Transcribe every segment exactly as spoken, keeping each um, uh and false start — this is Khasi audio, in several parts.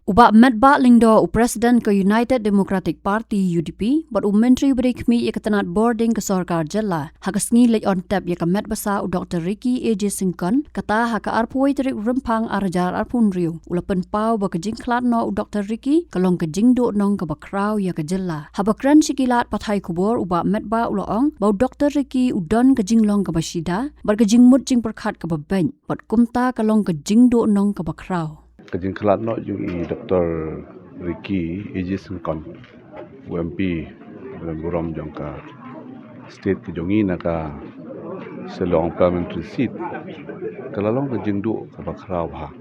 U Bah Metbah Lyngdoh, u President ka United Democratic Party, U D P, bad u Myntri ba dei khmih ïa ka tnat bording ka sorkar jylla, ha ka sngi leit on tep ïa ka met basa u Doktor Ricky A J Syngkon, kata ha ka arphew tarik Rymphang ar hajar arphew hynriew, u la pynpaw ba ka jingkhlad noh u Doktor Ricky ka long ka jingduh nong kaba khraw ïa ka jylla. Haba kren sha ki lad pathai khubor, u Bah Metbah u la ong ba u Doktor Ricky u don ka jinglong kaba shida bad ka jingmut jingpyrkhat kaba beit, bad kumta ka long ka jingduh nong kaba khraw. Ka jingkhlad noh jong i Doktor Ricky A J Syngkon, u M P balang burom jong ka state ka jong i na ka Shillong Parliamentary Seat, ka la long ka jingduh kaba khraw bha.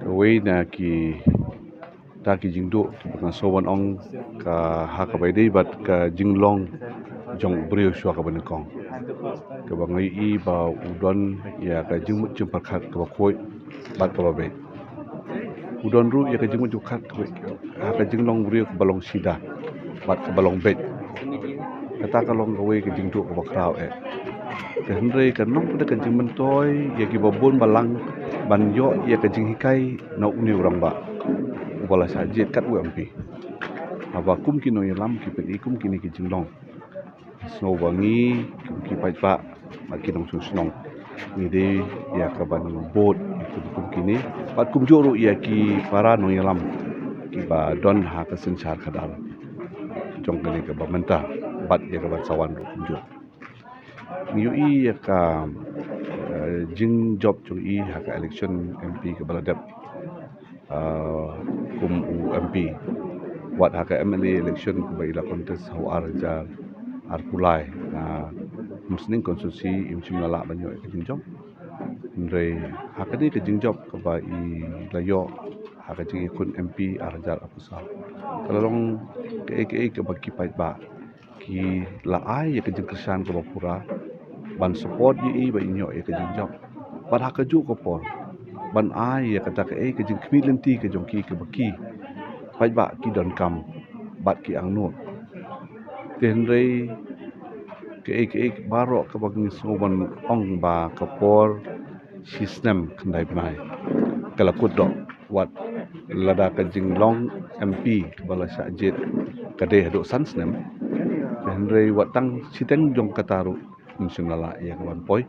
Kawei na kita ki jingduh kiba nga sngew ban ong ka ha kaba ïadei bad ka jinglong jong u briew shuwa kaba nyngkong, kaba nga ïohi ba u don ïa ka jingmut jingpyrkhat kaba khuid bad kaba beit. U don ruh ïa ka jingmut jingpyrkhat kaba, ha ka jinglong u briew kaba long shida bad kaba long beit. Kata ka long kawei ka jingduh kaba khraw eh. Te hynrei ka nong ka da ka jingmyntoi ïa kiba bun balang ban ïoh ïa ka jinghikai na une u rangbah uba la shah jied kat u M P. Haba kum ki nongïalam ki pyni kum kine ki jinglong, sngew ba ngi kum ki paidbah bad ki nongshong shnong ngi dei ïa ka ban bud ïa kum, kum kine bad kumjuh ruh ïa ki para nongïalam kiba don ha ka synshar khadar jong kane kaba mynta bad ïa ka ban sa wan ruh kumjuh. Ngi ïohi ïa ka, eh, jingjop jong i ha ka election M P kaba la dep, eh, kum u M P. Wat ha ka M L A election kaba i la contest ha u ar hajar arphew lai na Umsning constituency, im shym la lah ban ïoh ïa ka jingjop. Hynrei ha kane ka jingjop kaba i la ïoh ha ka jingïakhun M P ar hajar arphew saw, ka la long kaei kaei kaba ki paidbah ki la ai ïa ka jingkyrshan kaba pura ban support ïa i ba in ïoh ïa ka jingjop. Bad ha kajuh ka por ban ai ïa kata kaei ka jingkhmih lynti ka jong ki kaba ki paidbah ki donkam bad ki angnud. Te hynrei kaei kaei baroh kaba ngi sngew ban ong ba ka por shi snem khyndai bnai ka la kut doh, wat lada ka jinglong M P kaba la shah jied ka dei haduh san snem. Te hynrei wat tang shiteng jong kata ruh ngim shym la lah ïa ka ban poi.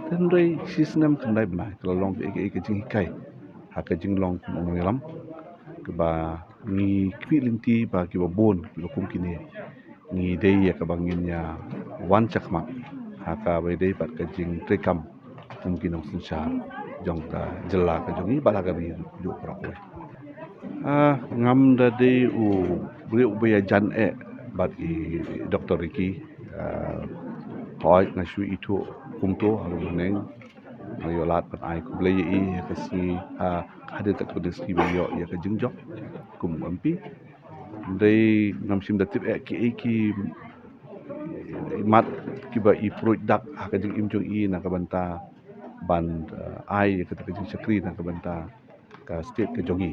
Te hynrei shi snem khyndai bnai ka la long kaei kaei ka jinghikai ha ka jinglong kum u nongïalam, kaba ngi khmih lynti ba kiba bun kiba kum kine ngi dei ïa kaba ngin ïa wan shakhmat ha kaba ïadei bad ka jingtreikam kum ki nongsynshar jong ka jylla ka jong ngi bad ha ka ri juh baroh kawei. Ah, ngam da dei u briew uba ïajan eh bad i Doktor Ricky. Ah, hooid nga shu ithuh kumto ha Lungneng. Nga ïoh lad ban ai khublei ïa i ha ka sngi, ha, hadien katto katne sngi ba ïoh ïa ka jingjop kum u M P. Hynrei ngam shym da tip eh kiei ki mat kiba i pruid dak ha ka jingim jong i na ka bynta ban, eh, ai ïa kata ka jingshakri na ka bynta ka state ka jong i.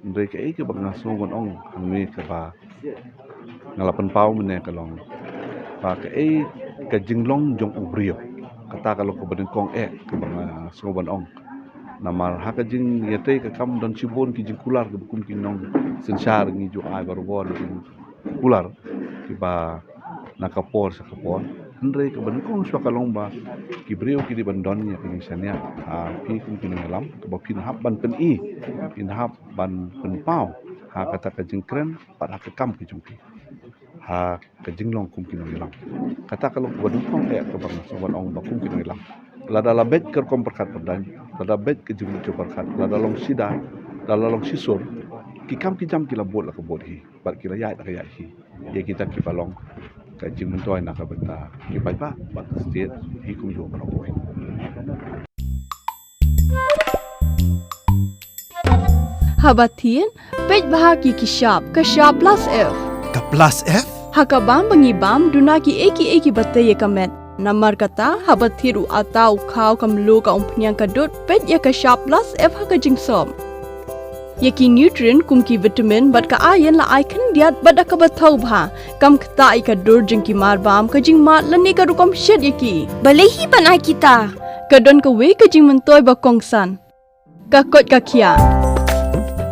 Hynrei kaei kaba nga sngew ban ong hangne kaba nga la pynpaw mynne ka long ba kaei ka jinglong jong u briew, kata ka long kaba nyngkong eh kaba nga sngew ban ong. Namar ha ka jingïatei ka kam don shibun ki jingkular kiba kum ki nongsynshar ngi ju ai barabor ki jingkular kiba na ka por sha ka por. Hynrei kaba nyngkong shuwa ka long ba ki briew ki dei ban don ïa ka jingshaniah ha phi kum ki nongïalam kaba phin hap ban pyni, phin hap ban pynpaw ha kata ka jingkren bad ha ka kam ka jong phi ha ka jinglong kum ki nongïalam. Kata ka long kaba nyngkong eh kaba nga sngew ban ong ba kum ki nongïalam, lada la beit ka rukom pyrkhat pyrdaiñ, lada beit ka jingmut jingpyrkhat, lada long shida, lada long shisur, ki kam ki jam ki la bud la ka bud hi bad ki la ïaid la ka ïaid hi ïa kita kiba long ka jingmyntoi na ka bynta ki paidbah bad ka state hi kumjuh baroh kawei. Haba thied, peit bha ki ki shap, ka shap plus F. Ka plus F? Ha ka bam ba ngi bam, duna kiei kiei kiba tei ïa ka met. Namar kata, haba thied u atta, u khaw, ka mluh, ka umphniang, ka dud, peit ïa ka shap plus F ha ka jingsop. Ïa ki nutrient kum ki vitamin bad ka iron la ai khyndiat bad da kaba thaw bha. Kam ktah ïa ka dur jong ki mar bam, ka jingmad lane ka rukom shet ïa ki. Balei hi ban ai kita? Ka don kawei ka jingmyntoi ba kongsan. Ka koit ka khiah.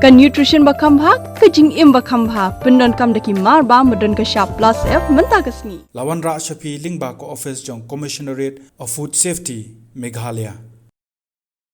Ka nutrition ba kham bha, ka jingim ba kham bha, pyndonkam da ki mar ba, ba don ka shap plus F mynta ka sngi. La wanrah sha phi lyngba ka office jong Commissionerate of Food Safety, Meghalaya.